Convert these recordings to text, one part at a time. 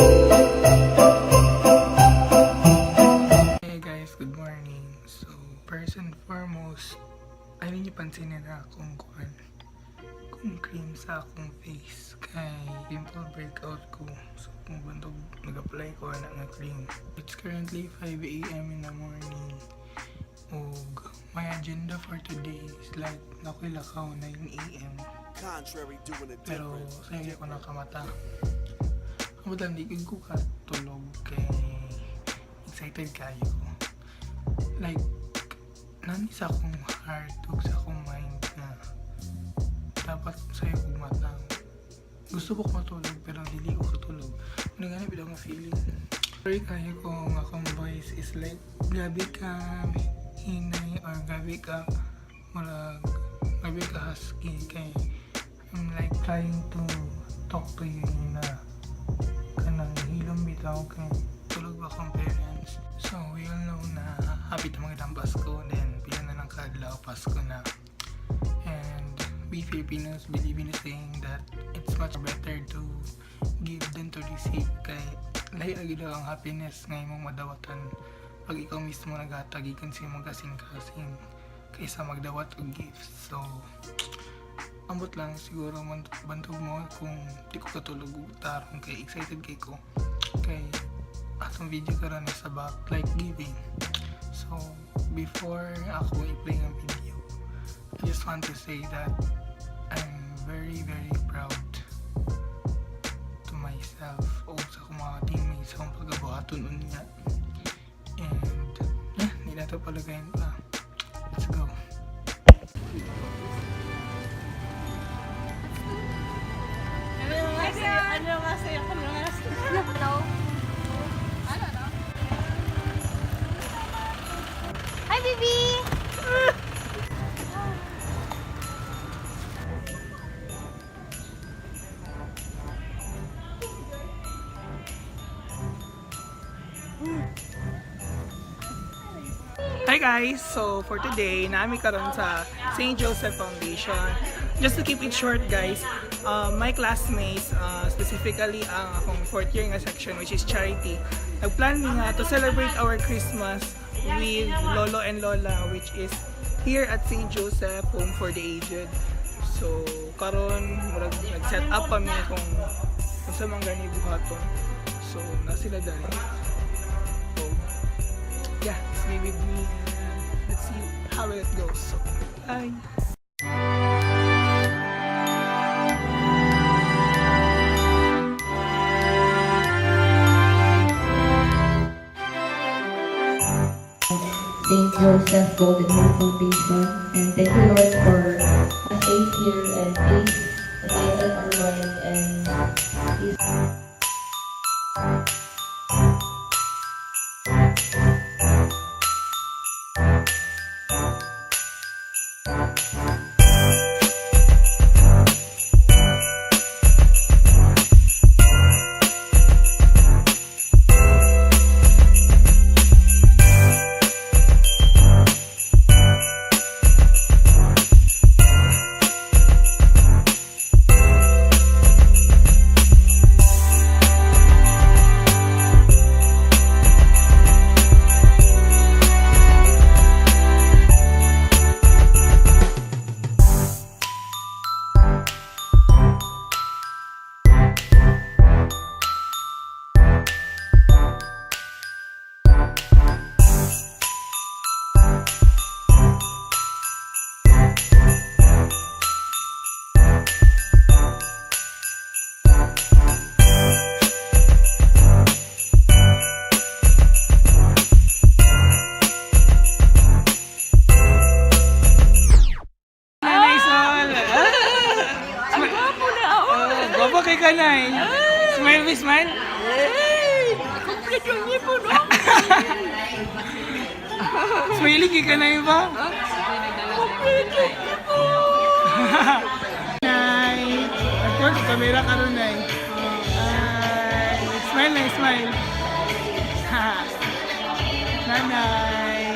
Hey guys, good morning. So, first and foremost, ayaw niyo pansinin na akong kuan, kung cream sa akong face kay pimple breakout ko. So, kung bantog nag-apply ko ana nga cream. It's currently 5 a.m. in the morning. Ug my agenda for today is like nakoy lakaw 9 a.m. Contrary doing a Pero difference. sayo ko nakamata. Ang lang di ko katulog kay excited kayo ko. Like, nani sa akong heart ug sa akong mind na dapat sayo kong mata. Gusto ko matulog pero dili ko katulog. Ano nga na nga feeling. Sorry kayo kung akong voice is like grabe ka hinay or grabe ka murag grabe ka husky kay I'm like trying to talk to you na kanang hilom bitaw kay tulog ba akong parents. So we all know na happy ta mga Pasko, then pila na lang kaadlaw Pasko na. And we Filipinos believe in the saying that it's much better to give than to receive kay lahi ra gyud ang happiness nga imong madawatan pag ikaw mismo naghatag gikan sa imong kasing-kasing kaysa magdawat og gifts. So ambot lang siguro man bantog mo kung di ko katulog og tarong kay excited kay ko kay atong video karon is about like giving. So before ako i-play ang video, I just want to say that I'm very very proud to myself o sa akong mga teammates sa akong pagabuhaton unya. And yeah, hindi na ito palagayin pa. Let's go. Ano nga sa'yo? Ano nga sa'yo? No. I don't know. Hi, baby! Hi guys! So for today, nami karon sa St. Joseph Foundation. Just to keep it short guys, my classmates, specifically ang akong fourth year nga section, which is charity, nagplan mi nga to celebrate our Christmas with Lolo and Lola, which is here at St. Joseph Home for the Aged. So karon murag nag-set up pa mi kung unsa man gani buhaton. So na sila dali. So, yeah, stay with me and let's see how it goes. So, bye! St. Joseph Golden Home Foundation. And thank you, Lord, for a safe year and peace enlighten our mind and peace. Nanay Sol! Ang gwapo na ako. Oh, gwapo kay kanay! Smile, be smile! Complete yung ngipon, oh. Smiling kay kanay ba? Complete yung ngipon. Nay! Of course, kamera karon, Nay. Ay, smile na, smile. Nanay!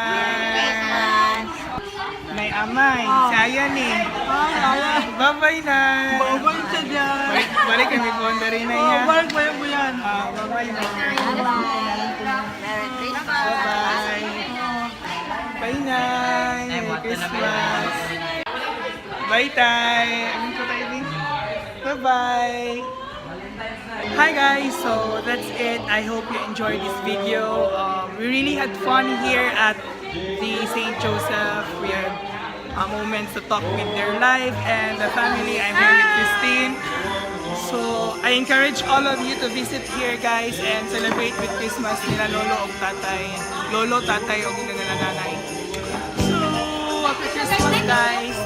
Christmas! Nay Amay, si Ayan eh. Bye-bye, Nay! Bye-bye sa dyan. Balik, balik kami po ang dari na yan. Balik mo yan mo yan. Ah, bye-bye, Nay. Merry Christmas! Bye-bye. Bye, Nay. Merry Christmas. Bye, Tay. Amin ko tayo, Bing. Bye-bye. Hi guys, so that's it. I hope you enjoyed this video. We really had fun here at the St. Joseph. We had moments to talk with their life and the family. I'm here with Christine. So, I encourage all of you to visit here, guys, and celebrate with Christmas nila lolo og tatay. Lolo, tatay, og nila nanay. So, happy Christmas, guys!